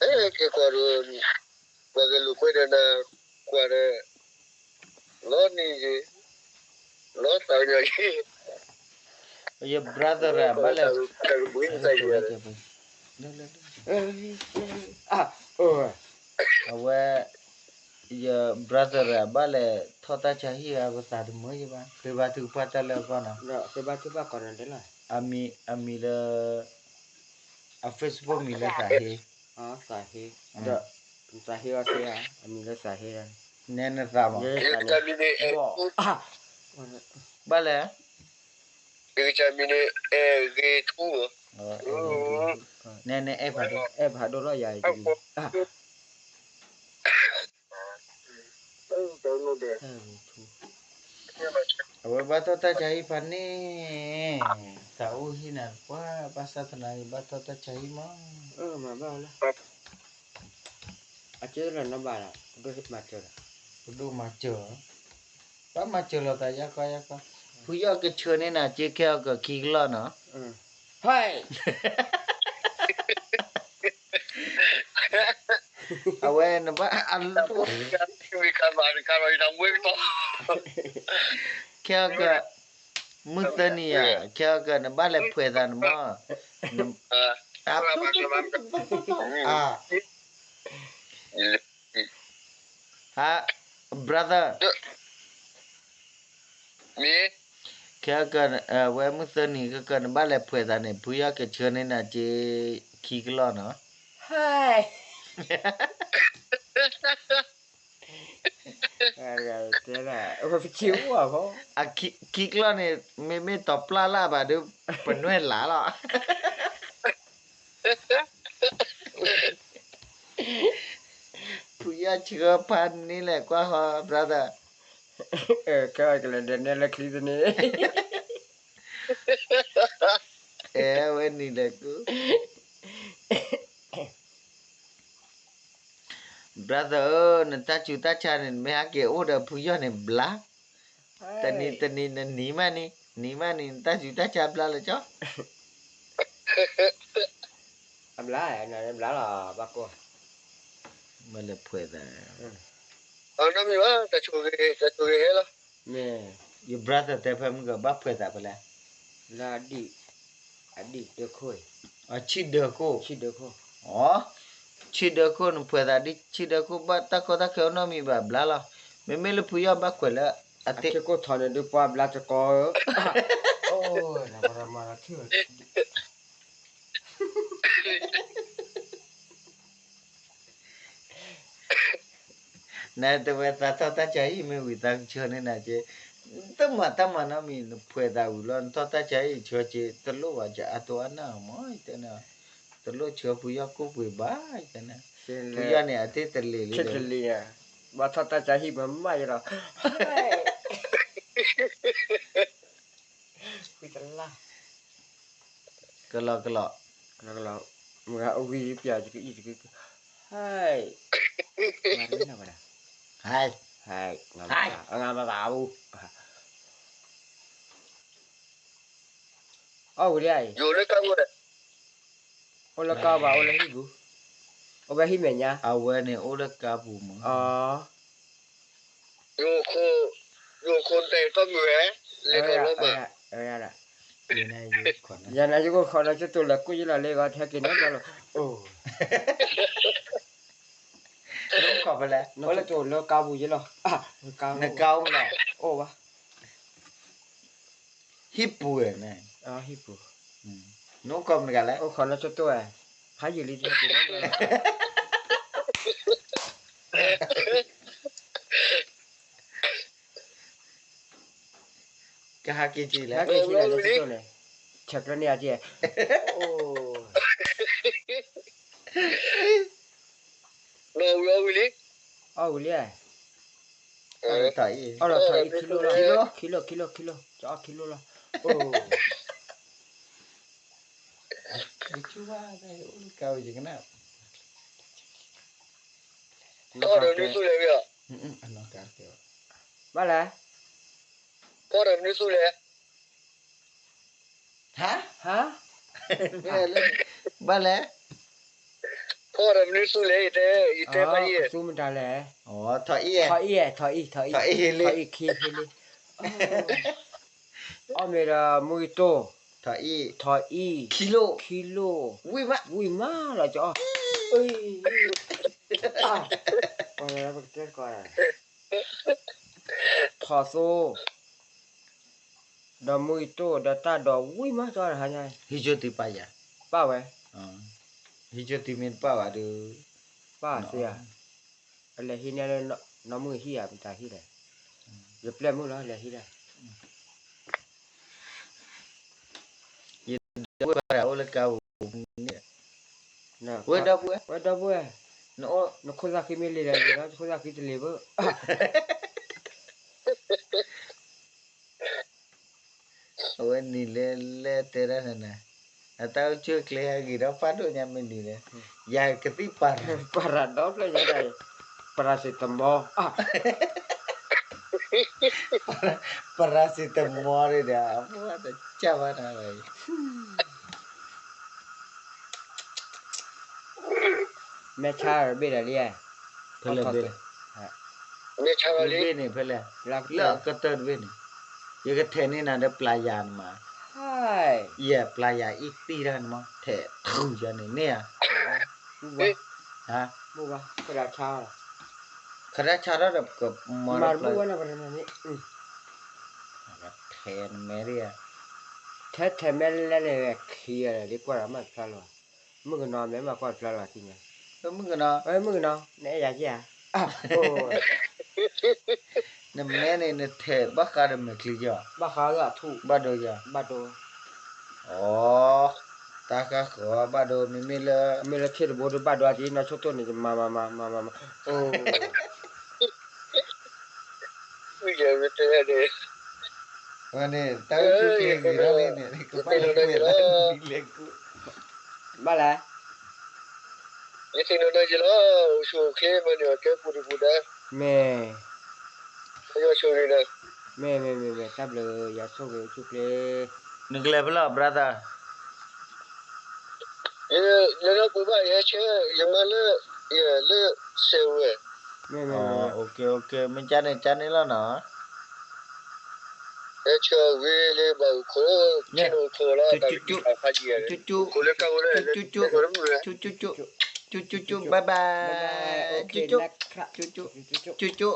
ကဲကွၢ်ဒီး ပှၤကလူၤကွဲဒီးနၤ ကွၢ်ဒီး လီၤနံၤယံၤ လီၤသးကညီၤယံၤ ယ brother ဘၣ်လဲၣ် တၢ်ကဘှံးနတၢ်ယံၤ အဝဲ ယ brother ဘၣ်လဲၣ်ထီၣ်တၢ်ဆါဟံၣ်ဂၤ ပသးတမုာ်ယံၤဘၣ် ဃ့ဘါထုကဖၣ်တၢ်လၢအဂီၢ်နီၤ ဃ့ဘါထုကဖၣ်ကီးနၤဒဲးလီၤ အမံၤ အမံၤလၢ အ Facebook မံၤလၢသးဟ့ သးဟ့ ဒီး သးဟ့အီၤသ့ဧါ အမံၤလၢသးဟ့ နဲနသးမး ဘၣ်လဲၣ် ယကစၢ်မံၤန့ၣ် အဲၣ်ဂ့ၤထူ နဲနအဲၣ်ဖးဒိၣ် အဲၣ်ဖးဒိၣ်လီၤယၤ အဝဲဘၣ်ထီၣ်တၢ်ဆါဟံၣ်ဖးန့ၣ် သးအိၣ်ဟံၣ်နၤတပှၢ် ဘၣ်ဆၣ်သနာ်က့ ဘၣ်ထီၣ်တၢ်ဆါဟံၣ်မး အကဲလီၤနီၢ်ဘၣ်လီၤ ပဒိၣ်မၤစၢၤလီၤ ပဒိၣ်မၤစၢၤလီၤ ဘၣ်မၤစၢၤလီၤသးယါကီယါကီ ဖုယီၢ်ကဆှၢန့ၢ်နၤ က့ခဲအီၤကခံကလီၢ်နီၤ ဟဲ အဝဲနဘၣ်အလိၣ် ခဲအီၤက မုၢ်သၢနံၤဧါ ခဲအီၤက နဘၣ်လဲၤဖှဲးသးန့ၣ်မး အါ brother မ့ၢ် ခဲအီၤက ဝဲမုၢ်သၢနံၤကက နဘၣ်လဲၤဖှဲးသးန့ၣ် ဖုယီၢ်ကဆှၢန့ၢ်နၤက့ ခံကလီၢ်နီၤ ဟဲ တဲဒၣ် ပခံအိၣ်ဘၣ်ဖီ အခံ ခံကျီၢ်န့ၣ် မ့မ့ၢ်တီၤပျၢ်လၢ်ဘၣ်ဒီး ပနွဲၣ်လၢ်လီၤ ဖုယီၢ်ဆှၢဖးန့ၣ်လဲၣ် ကွၢ်ဃီ brother ကဲကလဲၤဒဲးနဲလၢချံတန့ၣ် အဲဝဲနံၤလဲၣ်ကူ brother ဧၢ နတၢ်စူၤတၢ်ဆါန့ၣ် နမ့ၢ်ဟဲက့ၤအိၣ်ဒီးဖုယီၢ်န့ၣ်ဘျါ, တနံၤတနံၤနနံၤမးန့ၣ် နံၤမးန့ၣ် နတၢ်စူၤတၢ်ဆါဘျါလၢကၠီ, အဘျါ, နဘျါလီၤ ဘၣ်ကိၢ်, မ့ၢ်လၢဖှဲးသး, အနီတမံၤဘၣ် တၢ်ဆိၣ်ဂ့ၤ တၢ်ဆိၣ်ဂ့ၤဟဲလီၤ, ယ brother တဲဖဲမုၢ်ကဘၣ်ဖှဲးသးဖဲလဲၣ်, လၢအဒံၣ်, အဒံၣ်ဒၢခိၣ်, ဆံၣ်ဒၢခိၣ်, ဆံၣ်ဒၢခိၣ်, ဆံၣ်ဒၢခိၣ် နဖှဲးသးဒ်ဆံၣ်ဒၢခိၣ် ဘၣ်တၢ်ကီတၢ်ခဲအိၣ်နီတမံၤဘၣ်ဘျါလီၤ, မ့မ့ၢ်လၢဖုယီၢ်ဘၣ်ကွဲးလၢ အထံကိၢ်ထီၣ်န့ၣ်ဒုးပှၤဘျါတကီဧၢ, နတဲဝဲသးထီၣ်တၢ်ဆါဟံၣ်မ့ၢ်ဝံၤသးကဆှၢန့ၢ်နၤက့, တမၤတၢ်မၤနီတမံၤ နဖှဲးသးဝံၤလီၤ နထီၣ်တၢ်ဆါဟံၣ်ဆှၢက့ တလိၣ်ဘၣ်ကအါတိအါနၢ်မး ယတဲန့ၣ်, တလိၣ်ဆှၢဖုယီၢ်ကိၣ်ပှ့ၤဘၣ် ယတဲန့ၣ်, ဖုယီၢ်န့ၣ် အတ့ၢ်တလ့ၤလံ, ဘၣ်ထီၣ်တၢ်ဆါဟံၣ်မၤမးယလီၤ, ဝံတလါ, ကလီကလီ, ကလီကလီ, မ့ၢ်အဝံပျၢ်ယကအံၣ်တက, ဟဲ, ဟဲ, ဟဲ, အငါမသးဘူး, အီၣ်ဝံၤလံ, အိၣ်လၢကါဘၣ် အိၣ်လၢဟံၣ်ပူၤ, အိၣ်ဝဲဟံၣ်မဲာ်ညါ, အဝဲန့ၣ်အိၣ်လၢကါပူၤမး, ယိၤခိၣ်တဲတမုာ်ဝဲ, လဲၤထီၣ်လီၤမး, ယၤနၤယကခိၣ်နၢ်ကတိၤလၢကိၣ်ယလီၤလၢဂီၤထဲက့ၤနီတဘျီလီၤ, နခိၣ်ဖဲလဲၣ်, နကတိၤလၢကါပူၤယလီၤ, နကါအိၣ်လီၤ, အိၣ်ဘၣ် ဟံၣ်ပူၤန့ၣ်, ဟံၣ်ပူၤ, နအိၣ်ခိးမတၤတဂၤလဲၣ်, အိၣ်ခိးလၢကတိၤ, ဖးယံာ်လံ, ကဟးက့ၤက့ၤလဲၣ်, ဟဲက့ၤက့ၤလဲၣ်, ဆဲးကျၢန့ၢ်အက့ၤ, လီၤဝံၤအီၣ်ဝံၤလံ, အီၣ်ဝံၤလံ, အီၣ်လီၤထီၣ်အံၤ, ခံလိၣ်, ခံလိၣ်, ခံလိၣ်, ခံလိၣ်, ကအိၣ်ခံလိၣ်လီၤ, ယဆိဘၣ်, အိၣ်လၢကါဝံၤယကနၣ်, ကီၢ်ဒီးနုသူလဲၣ်, ဘၣ်လဲၣ်, ကီၢ်ဒီးနုသူလဲၣ်, ဟါ, ဟါ, ဘၣ်လဲၣ် ဖီၣ်ဒီးမနုၤသူလဲၣ် ယတဲ, ယတဲဖးယံၣ်, သူမတၤလဲၣ်, ထီၣ်အံၣ်, ထီၣ်အံၣ်, ထီၣ်အံၣ်, ထီၣ်အံၣ်, ထီၣ်အံၣ်ခံ, ဟ့လံ, အီၣ်မ့ၤဒီးမူဂံၢ်တိၢ်, ထီၣ်အံၣ်, ထီၣ်အံၣ်, ခံလိၣ်, ဝံၣ်မးလီၤကီ, ထီၣ်သိ, ဒီးမူဂံၢ်တိၢ်ဒီးတၢ်ဒိးဝံၣ်မးကီ, ဟံးကၠိတံၢ်ပာ်ယၤ, ပာ်ဝဲ, ဟံးကၠိတံၢ်မ့ၢ်တပာ်ဘၣ်ဒီး, ပာ်သ့ဧါ, အလဲၤဟံးန့ၢ်လၢ နီၢ်မုၢ်ဟံၣ်ဧါ မတၤဟံၣ်လဲၣ်, ယပျဲၢ်မုၣ်လီၤ လဲၤဟံးဒၣ် ယဒၢဝဲၢ်အိၣ်လၢကါပူၤန့ၣ်, ဝဲဒီပုၢ်ဝဲၢ်, ဝဲဒီပုၢ်ဝဲၢ်, နခိၣ်သၣ်ဃံမ့ၢ်လံၤလဲၣ်လံၤလီၤ ခိၣ်သၣ်ဃံတလံၤဘၣ်, အဝဲနံၤလဲၤလဲၤတဲဒၣ်နၤ, အတၢ်အိၣ်ဆူၣ်အိၣ်ချ့ဟဲဂ့ၤဒီးဖးဒိၣ်ညါမ့ၢ်နံၤလဲၣ်, ယၤကသံၣ်ပၤရၤ, ပၤရၤဒီဖျၢၣ်ညါဒၣ်, ပရၤစံတမီ, ပရၤစံတမီဒ်ဒီး အပှၢ်တကၢ်ဘၣ်နၤလီၤ, မဲာ်ဆါဘ့ၣ်ဒီးလံ, ဖဲလဲၣ်ဘ့ၣ်လဲၣ်, မဲာ်ဆါဘ့ၣ်န့ၣ်ဖဲလဲၣ်, လၢအကတၢၢ်တဘ့ၣ်န့ၣ်, ယကထဲးန့ၢ်နၤဒီးပျၢ်ယၤနမး, ယဲပျၢ်ယၤအံၤသံတၢ်နမး ထဲးထူယၤန့ၣ်န့ၣ်ဧါ, ခဒၣ်ဆါထီၣ်ဒီးပကမၤ, ထဲးနမဲာ်ဒ်ဧါ, ထဲးထဲးမဲာ်လဲၣ်န့ၣ် ခံဂၤလၢာ်ဒ်ကွၢ်ဒီးမၤတဖျါလီၤ, မုၣ်ကနီၤမဲာ်မၤကွၢ်တဖျါလီၤသ့ၣ်ညါ, မုၣ်ကနီၤ, မုၣ်ကနီၤ နအဲၣ်ယၤက့ဧါ, နမဲာ်န့ၣ် နထဲးဘၣ်ဃးဒီးမဲာ်ချံကီ, ဘၣ်ဃးလၢအထူၣ်, ဘၣ်ဒိယၤ, ဘၣ်ဒိ, အိ, တၢ်ဃၣ်ဃီၤဘၣ်ဒိ မ့မ့ၢ်လၢ, မ့ၢ်လၢဆ့ၣ်တဘိတဘၣ်ဒိအက့ၤ နီၢ်ဆိၣ်တိၢ်န့ၣ် ယမၤမၤမၤမၤမၤမၤ, အိ, ဝဲန့ၣ် တၢ်အိၣ်ဆူၣ်အိၣ်ချ့ဂ့ၤထီၣ်လံန့ၣ် ကဘၣ်လဲၤကွံာ်လၢနံၤလဲၤကူ, ဘၣ်လဲၣ်, ယသ့ၣ်နီၣ်နီၣ်ယလီၤ, အိၣ်ဆူၣ်အိၣ်ချ့မ့ၢ်န့ၣ် အကဲပူၤတပူၤဒၣ်, မ့ၢ်, ယွၤဆိၣ်ဂ့ၤနၤ, မ့ၢ်မ့ၢ်မ့ၢ်မ့ၢ် တၢ်ဘျုး ယွၤဆိၣ်ဂ့ၤအိၣ်ဆူၣ်အိၣ်ချ့, နကလဲၤဖဲလဲၣ် brother, ယလဲၤလၢပူၤဘၣ် ယဟဲဆၢ, ယမါလၢ, ယလၢစဲးဝဲ, မ့ၢ်မ့ၢ်မ့ၢ်, မ့ၢ်ကန့ၣ်ကန့ၣ်လီၤနီၤ, ဟဲဆၢဝံၤလၢဘၣ်အုၣ်ခိၣ်, ဆ့ၣ်နီၤအုၣ်ခိၣ်လီၤ, တၢ်ဖးယံၤ, ခိၣ်လၢကါဝဲလၢ, ကၠူကၠူ, ကၠူကၠူ, bye bye, ကၠူကၠူ, ကၠူကၠူ, ကၠူကၠူ